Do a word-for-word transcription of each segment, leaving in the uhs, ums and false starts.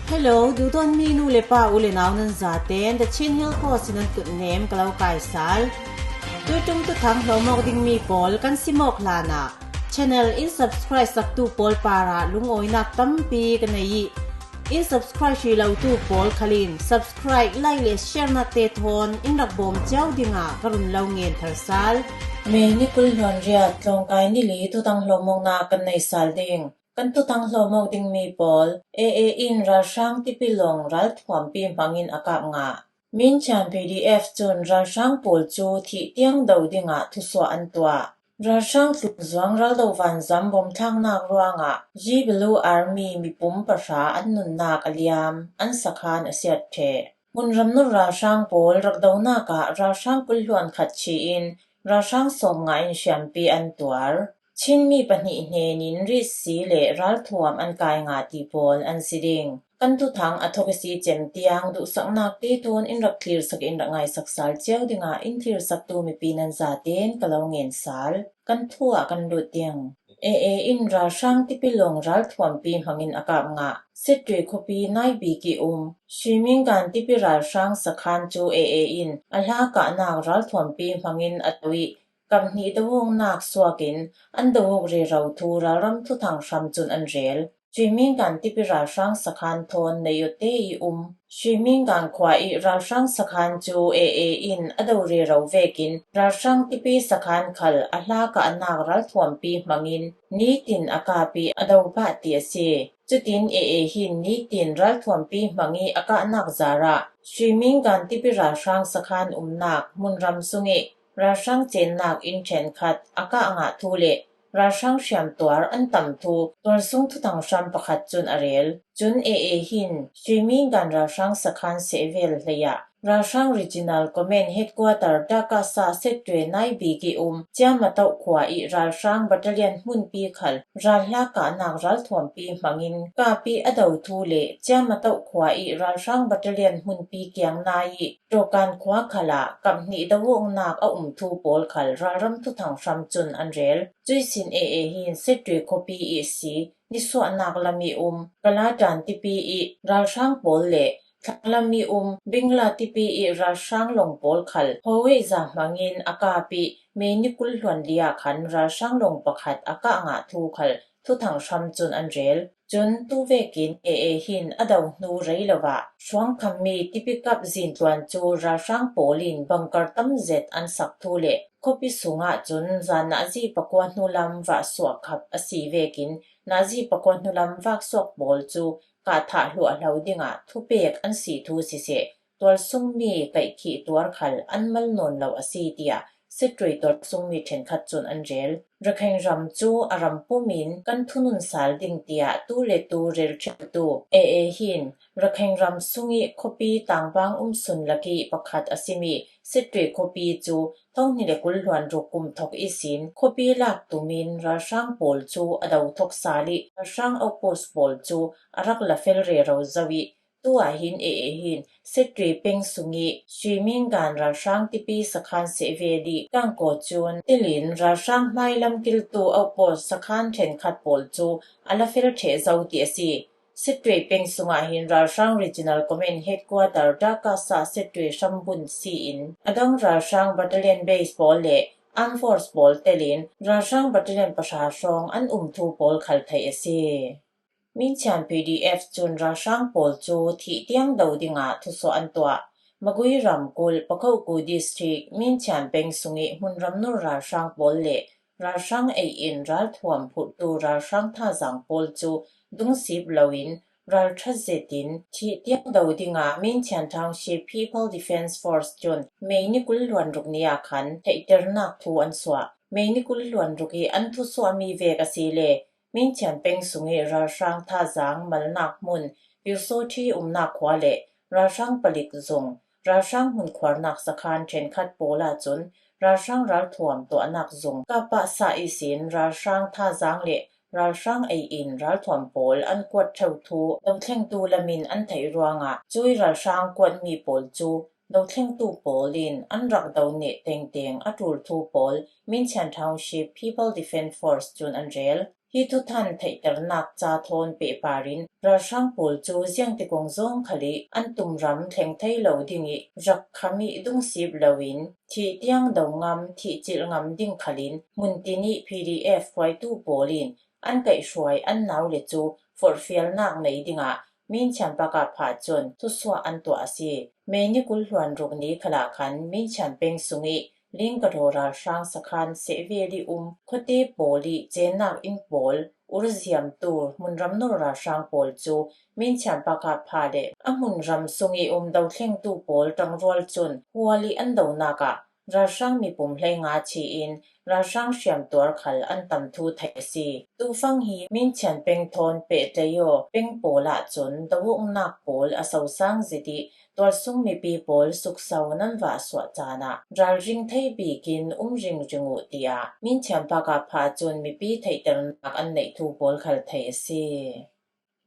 Hello, dudawn mi nu le pa u le nau nan zaten The Chin Hill Post in an kut nem ka lo kai sal. Tuitung tuthang hlawmawk ding mi pawl kan simawk hlanah channel in subscribe saktu pawl parah lungawinak tampi ka nei ih, in subscribe hrih lotu pawl khalin subscribe, like le share nakte thawn in rak bawm ciau dingah ka run lo ngen thar sal. May ni kul hluan riat tlawngkai ni li tuthang hlawmawknak kan nei sal ding. Kan tuthang hlawmawk ding mi pawl, A A in ralhrang tipilawng ralthuampi hmangin a kap ngah. Minchian P D F cun ralhrang pawl cu thih tiang do dingah thusuah an tuah. Ralhrang tlukzuang raldo vanzam bawmthlaknak ruangah G Blue Army mipum pahra an nunnak a liam, an sakhan a siat ṭheh. Hmunram nur ralhrang pawl rak donak ah ralhrang kul hluan khat chi in ralhrang sawmnga in hriampi an tuar. Chinmi pahnih hnenin risi le ralthuam an kai ngah ti pawl an si ding. Kan thuthang a thawk isi cem tiang duhsaknak te thawn in rak thlirsak in rak ngaisak sal ciau dingah in thlirsaktu mipi nan zaten ka lo ngen sal. Kan thu ah kan lut ding. A A in ralhrang tipilawng ralthuampi hmangin a kap ngah. Sittwe khuapi Naibik ih um Shwimingan tipi ralhrang sakhan cu A A in a hla kahnak ralthuampi hmangin a to ih, kap hnih do awknak suakin an do awk rero thu ralram thuthang hram cun an rel. Shwimingan tipi ralhrang sakhan thawn Nayot te ih um Shwimingan khua ih ralhrang sakhan cu A A in a do rero vekin ralhrang tipi sakhan khal a hla kahnak ralthuampi hmangin nitin a kap ih a do pah ti a si. Cutin A A hin nitin ralthuampi hmang ih a kahnak zarah Shwimingan tipi ralhrang sakhan umnak hmunram sungih ralhrang cennak inn ṭhenkhat a kah ngah thu le ralhrang hriamtuar an tam thu tualsung thuthang hram pakhat cun a rel. Cun A A hin Shwimingan ralhrang sakhan sehvel hleiah ralhrang Regional Command Headquarter Dakasa Sittwe Naibik ih um Ciamatoh khua ih ralhrang battalion hmunpi khal ralhla kahnak ralthuampi hmangin kap ih a do thu le Ciamatoh khua ih ralhrang battalion hmunpi kiang nai ih Ṭawkan khua khalah kap hnih do awknak a um thu pawl khal ralram thuthang hram cun an rel. Cuih sin A A hin Sittwe khuapi ihsi nisuahnak lam ih um Kaladan tipi ih ralhrang pawl le thlanglam ih um Bingla tipi ih ralhrang lawng pawl khal hawei za hmangin a kap ih May ni kul hluan li ah khan ralhrang lawng pakhat a kah ngah thu khal thuthang hram cun an rel. Cun tuvekin A A hin a do hnu rei lo ah hruangkhammi tipi kap zintluan cu ralhrang pawl in bangkar tam zet an sak thu le khuapi sungah cun zan nazi pakua hnulam vah suak khap a si vekin nazi pakua hnulam vak suak pawl cu kah thah hluahhlo dingah thupek an si thu siseh, tualsungmi kaihkhih tuar khal an mal nawn lo a si, tiah Sittwe tualsungmi ṭhenkhat cun an rel. Rakhine ram cu a ram pumin kan thunun sal ding, tiah tu le tu rel ṭheutu A A hin Rakhine ram sungih khuapi tangbang umsun lakih pakhat a simi Sittwe khuapi cu thonghnih le kul hluan ruk kum thawk ihsin khuapi lak tumin ralhrang pawl cu a do thawk sal ih ralhrang outpost pawl cu a rak lafel rero zo ih, tu ah hin A A hin Sittwe peng sungih Shwimingan ralhrang tipi sakhan sehvel ih Kangkaw cun tilin ralhrang hmailam kiltu outpost sakhan ṭhenkhat pawl cu a lafel ṭheh zo ti a si. Sittwe peng sungah hin ralhrang Regional Command Headquarter Dakasa Sittwe hrambun si in a dang ralhrang battalion base pawl le armed force pawl telin ralhrang battalion pahra hrawng an um thu pawl khal theih a si. Minchian P D F cun ralhrang pawl cu thih tiang do dingah thusuah an tuah. Magui ramkulh Pakhoku District Minchian peng sungih hmunram nur ralhrang pawl le ralhrang ei in ralthuam phurhtu ralhrang thazang pawl cu dungsip loin ralṭha zetin thih tiang do dingah Minchian Township People Defence Force cun May ni kul hluan ruk ni ah khan theihternak thu an suah. May ni kul hluan ruk ih an thusuahmi vek a si le Minchian peng sungih ralhrang thazang malnak hmun Pyusawṭhi umnak khua le ralhrang palik zung, ralhrang hmunkhuarnak sakhan ṭhenkhat pawl ahcun ralhrang ralthuam tuahnak zung kap pahsa ihsin ralhrang thazang le ralhrang ei in ralthuam pawl an kuat ṭheu thu dothlengtu lamin an theih ruangah cuih ralhrang kuatmi pawl cu dothlengtu pawl in an rak do neh tengteng a ṭul thu pawl Minchian Township People Defence Force cun an rel. Hi thuthan theihternak ca thawn pehpar in ralhrang pawl cu ziangtikong zawng khal ih an tumram thleng thei lo ding ih rak kham ih dungsip loin thih tiang do ngam, thih cilh ngam ding khal in hmuntin ih P D F hruaitu pawl in an kaihhruai an nau le cu forhfialnak nei dingah Minchian pakah phah cun thusuah an tuah a si. Mei ni kul hluan ruk ni khalah khan Minchian peng sung ih Lingkadaw ralhrang sakhan sehvel ih um khuate pawl ih cennak inn pawl urziamtu hmunram nor ralhrang pawl cu Minchian pakah phah le a hmunram sung ih um dothlengtu pawl ṭangrual cun hual ih an donak ah ralhrang mipum hleinga chi in ralhrang hriamtuar khal an tam thu theih a si. Tufang hi Minchian peng thawn pehtlei aw peng pawl ahcun douknak pawl a sosang zet ih tualsung mipi pawl sukso nan vahsuah caan ah ralring thei bik in um ringring uh, tiah Minchian pakah phah cun mipi theihternak an neih thu pawl khal theih a si.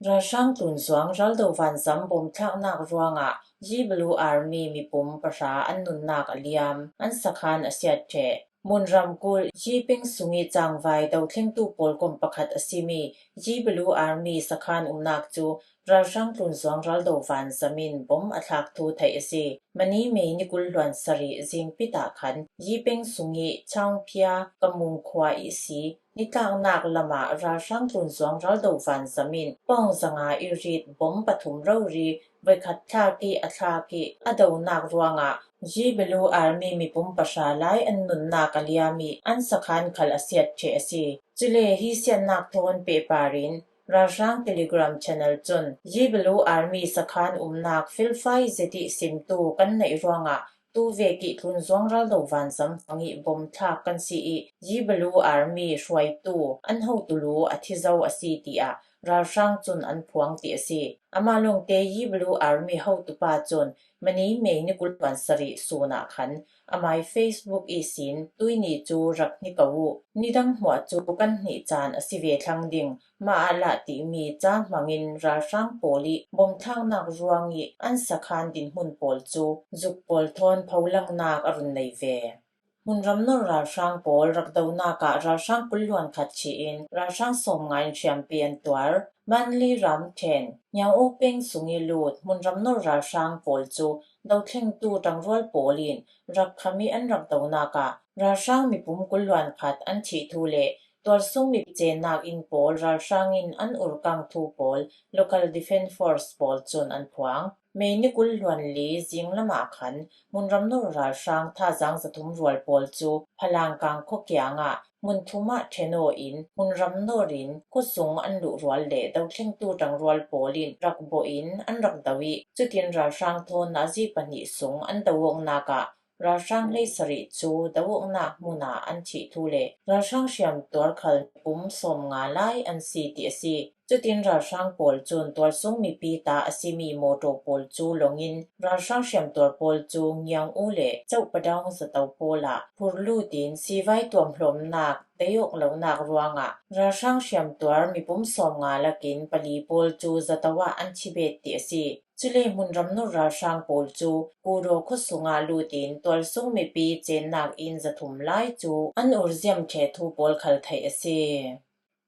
Ralhrang tlunzuang raldo vanzam bawmthlaknak ruangah Yi Blue Army mipum pahra an nunnak a liam an sakhan a siat ṭheh. Munram kulh Yi peng sung ih cangvai dothlengtu pawl kom pakhat a simi Yi Blue Army sakhan umnak cu ralhrang tlunzuang raldo vanzam in bom a thlak thu theih a si. Mani Mei ni kul hluan sarih zingpit ah khan Yi peng sung ih Chaungphia Kamung khua ihsi nitlaknak lamah ralhrang tlunzuang raldo vanzam in pawng zanga ih rit bom pathum rori voikhat thlak ih a thlak ih a donak ruangah Yi Blue Army mipum pahra lai an nunnak a liam ih an sakhan khal a siat ṭheh a si. Cule hi siatnak thawn pehpar in ralhrang Telegram channel cun Yi Blue Army sakhan umnak felfai zet ih simtu kan neih ruangah tuvek ih tlunzuang raldo vanzam fang ih bom thlak kan si ih Yi Blue Army hruaitu an hotu lu a thi zo a si, tiah ralhrang cun an phuang ti a si. Amah lawngte Yi Blue Army hotupa cun mani Mei ni kul hluan sarih sun ah khan amai Facebook ihsin tuihni cu rak hni ko uh, nidang hmuah cu kan hnih caan a si ve thlang ding, mah ah lah timi ca hmangin ralhrang pawl ih bawmthlaknak ruang ih an sakhan dinhmun pawl cu zuk pawl thawn pholangnak a run nei ve. Hmunram nor ralhrang pawl rak donak ah ralhrang kul hluan khat chi in ralhrang sawmnga in hriampi an tuar. Manli ram ṭhen Nyaung-uk peng sung ih lut hmunram nor ralhrang pawl cu dothlengtu ṭangrual pawl in rak kham ih an rak donak ah ralhrang mipum kul hluan khat an thih thu le tualsung mipi cennak inn pawl ralhrang in an urkang thu pawl Local Defence Force pawl cun an phuang. Mei ni kul hluan li zinglam ah khan hmunram nor ralhrang thazaang zathum rual pawl cu Phalangkang khua kiangah hmun thum ah ṭhen aw in hmunram nor in khuasung an luh rual le dothlengtu ṭangrual pawl in rak bawh in an rak do ih cutin ralhrang thawn nazi pahnih sung an do awknak ah ralhrang hleisarih cu do awknak hmun ah an thih thu le ralhrang hriamtuar khal mipum sawmnga lai an si ti a si. Cutin ralhrang pawl cun tualsung mipi ta a simi mawṭaw pawl cu lawngin ralhrang hriamtuar pawl cu Ngiang-u le Cohpadaung zato pawl ah phurlut in sivai tuamhlawmnak dei awk lonak ruangah ralhrang hriamtuar mipum sawmnga lakin pali pawl cu zato ah an thibet ti a si. Cule hmunram nor ralhrang pawl cu Kudaw khuasung ah lut in tualsung mipi cennak inn zathum lai cu an urziam ṭheh thu pawl khal theih a si.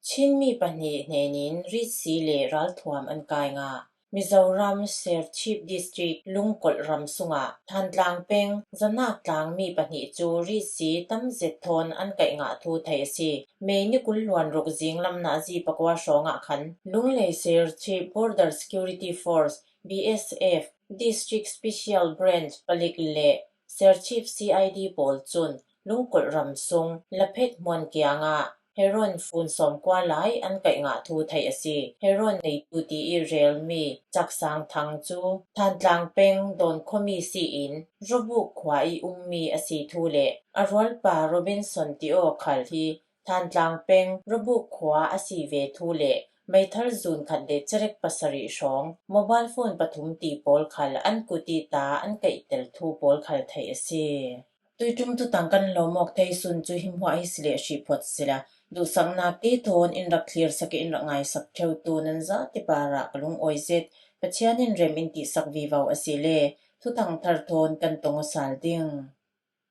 Chinmi pahnih hnenin risi le ralthuam an kai ngah. Mizoram Serchhip District Lungkolh ram sungah Thantlang peng Zanak tlangmi pahnih cu risi tam zet thawn an kaih ngah thu theih a si. Mei ni kul hluan ruk zinglam nazi pakua hrawngah khan Lunglei Serchhip Border Security Force, B S F, District Special Branch palik le Serchhip C I D pawl cun Lungkolh ram sung Laphet hmuan kiangah heroin fun sawmkua lai an kaih ngah thu theih a si. Heroin neitu ti ih relmi Caksang Thang cu Thantlang peng Dawn khuami si in Rawbuk khua ih ummi a si thu le a rualpa Robinson ti aw khal hi Thantlang peng Rawbuk khua a si ve thu le meithal zun khat le cerek pasarih hrawng mobile phone pathum ti pawl khal an kut ih ta an kaihtel thu pawl khal theih a si. Tuiṭum tutang kan lawm awk thei sun cu himhuah hi si le hrih phawt sila duhsaknak te thawn in rak thlirsak ih in rak ngaisak ṭheutu nan zate parah ka lungawi zet. Pathian in rem in tihsak vivo a si le thutang thar thawn kan tong aw sal ding.